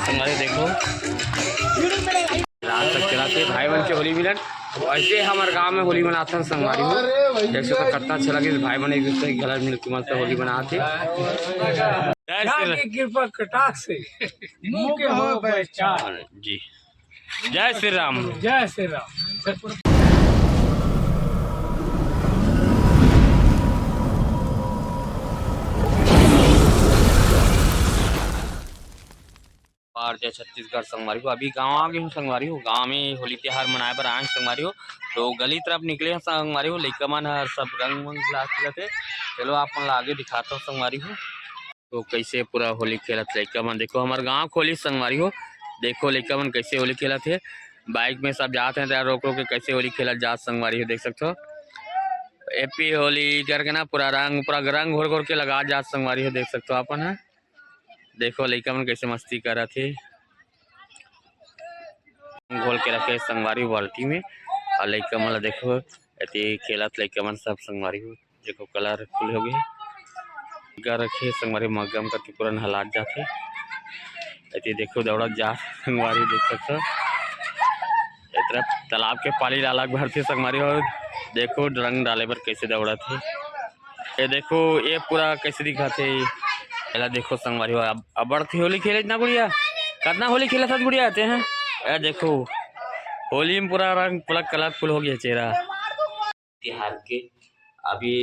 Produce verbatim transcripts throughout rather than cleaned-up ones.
संगवारी देखो, रात तक चलाथे भाई मन के होली मिलन। ऐसे हमर गांव में होली मनाथन संगवारी हो। देख सकथो कितना अच्छा लगे भाई मन एक दूसरे के गला मिल के मस्त होली मनाथे। जय श्री राम। कृपा कटाक्ष से मुँह के हो पहचान। जी, जय श्री राम। जय श्री राम। और जय छत्तीसगढ़ संगवारी हो। अभी गांव आ गे हों संगवारी हो, गांव में होली तिहार मनाए बर आए हों संगवारी हो। तो गली तरफ निकले हों संगवारी हो, लइका मन हर सब रंग वंग ला खेलत हे। चलो आप मन ला आगे दिखाता हों संगवारी हो। तो कैसे पूरा होली खेलत लइका मन, देखो हमर गांव के होली संगवारी हो। देखो लइका मन कैसे होली खेलत हे, बाइक में सब जात हे त रोक रोक के कैसे होली खेलत जात संगवारी हो, देख सकथो। हैप्पी होली करके ना पूरा रंग, पूरा रंग घोर घोर के लगा जात संगवारी हो, देख सकथो अपन ह। देखो लइका मन कैसे मस्ती करत हे, घोल के रखे हे संगवारी बाल्टी में। और लइका मन ला देखो एती खेलत लइका मन सब संगवारी हो। देखो कलरफुल हो गए हे। गा रखे संगवारी मग्गम करके पूरा नहलात जाथे। एती देखो दौड़त जा संगवारी देख सकथो। ए तरफ तालाब के पानी ला अलग भरथे संगवारी हो। देखो रंग डाले बर कैसे दौड़त हे। ये देखो ये पूरा कैसे दिखत हे। एला देखो संगवारी हो, अब अब्बड़ थे होली खेले ना गुड़िया। कितना होली खेला था गुड़िया आते हैं। ये देखो होली में पूरा रंग पूरा कलरफुल हो गया चेहरा। तिहार के अभी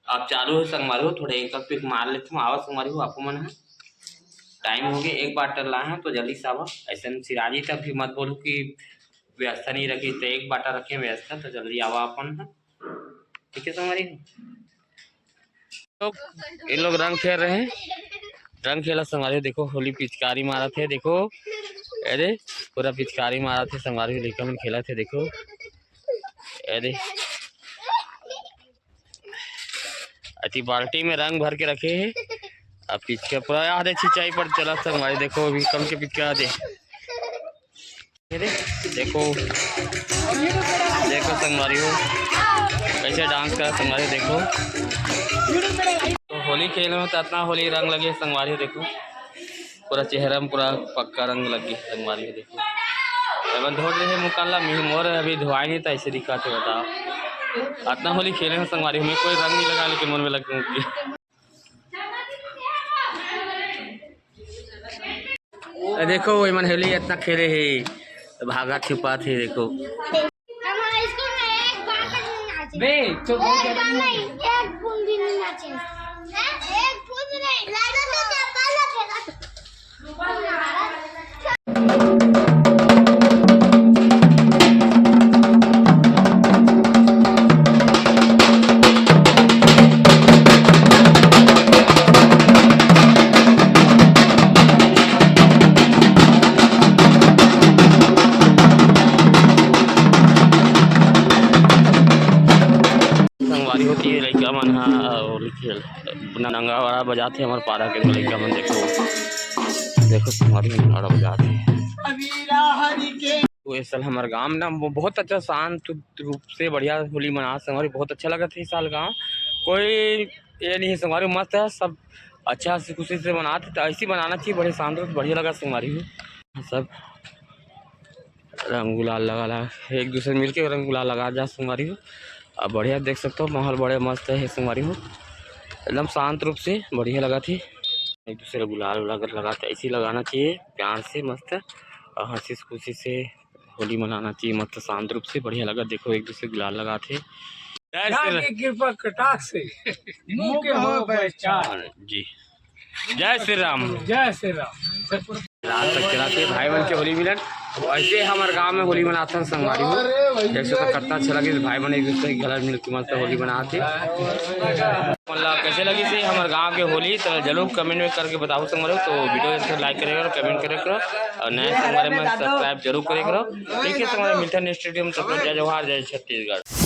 अब चालू हे संगवारी हो, थोड़ा एक पिक मार लेथन। आवा संगवारी हो, आपो मन ह टाइम हो गया, एक बाटल लाए हैं तो जल्दी से आवा। ऐसे सिराजी तक भी मत बोलू कि व्यवस्था नहीं रखे, तो एक बाटा रखे व्यवस्था, तो जल्दी आवा अपन ह। ठीक है संगवारी हो, लोग ये लोग रंग खेल रहे हैं, रंग खेला संगवारी हो। देखो होली पिचकारी मारत हे, देखो अरे पूरा पिचकारी मारत हे संगवारी हो, लइका मन खेलत हे देखो। अरे अति बाल्टी में रंग भर के रखे हे। अब पिचका पूरा आधे छिंचाई पर चला संगवारी, देखो अभी कम के पिचका दे। ये दे, देखो, देखो संगवारी हो, कैसे डांस करा संगवारी हो, देखो। तो होली खेले में तो इतना होली रंग लगे संगवारी हो, देखो। पूरा चेहरा में पूरा पक्का रंग लग गया संगवारी हो, देखो। एमन धोत रहे मुँह कान ला, मिह मोर अभी धोआई नहीं था, ऐसे दिखा थे बताओ। इतना होली खेले में संगवारी हो, मैं कोई रंग नहीं लगा, लेकिन मन में लग गया। ए, देखो, एमन होली इतना खेले हे, भागा छुपा थे, देखो। हमारे स्कूल में एक बार तक नहीं नाचे। बे, चुप हो एक जा। बार नहीं, एक बूंद भी नहीं नाचे। हैं? एक बूंद नहीं, लड़का तो चप्पल ना फेंका। संगवारी हो, ये लइका मन ह होली खेल नंगाड़ा बजात हे, हमर पारा के लइका मन। देखो, देखो संगवारी हो, नंगाड़ा बजात हे। तो ये साल हमर गांव ना ब-, बहुत अच्छा शांत रूप से बढ़िया होली मना संगवारी, बहुत अच्छा लगत हे इस साल गांव। कोई ये नहीं हे संगवारी, मस्त हे, सब अच्छा से खुशी से मनात हे, तो ऐसे ही मनाना चाहिए, बड़े शांत रूप से बढ़िया लगा संगवारी हो। सब रंग गुलाल लगा ला, एक दूसरे मिलके रंग गुलाल लगा जा संगवारी हो। अब बढ़िया देख सकते हो माहौल बड़े मस्त हे संगवारी हो, एकदम शांत रूप से बढ़िया लगा थे। एक दूसरे गुलाल उलाल लगा के ऐसे ही लगाना चाहिए प्यार से मस्त और हंसी खुशी से होली मनाना चाहिए मस्त शांत रूप से बढ़िया लगा। देखो एक दूसरे गुलाल लगा थे। जय श्री राम। कृपा कटाक्ष से मुँह के हो पहचान। जी। जय श्री राम। जय श्री राम। रात तक चलाथे भाई मन के होली मिलन। ऐसे हमर गांव में होली मनाथन संगवारी हो। देख सकथो कितना अच्छा लगिस भाई मन एक दूसरे के गला मिल के मस्त होली मनाथे। मतलब कैसे लगिस हे हमर गांव के होली तो जरूर कमेंट में करके बताओ संगवारी हो। तो वीडियो अच्छा लाइक करे करो, कमेंट करे करो और नए संगवारी मन सब्सक्राइब जरूर करे करो। ठीक है संगवारी, मिलते हैं नेक्स्ट वीडियो में, तब तक जय जोहार, जय छत्तीसगढ़।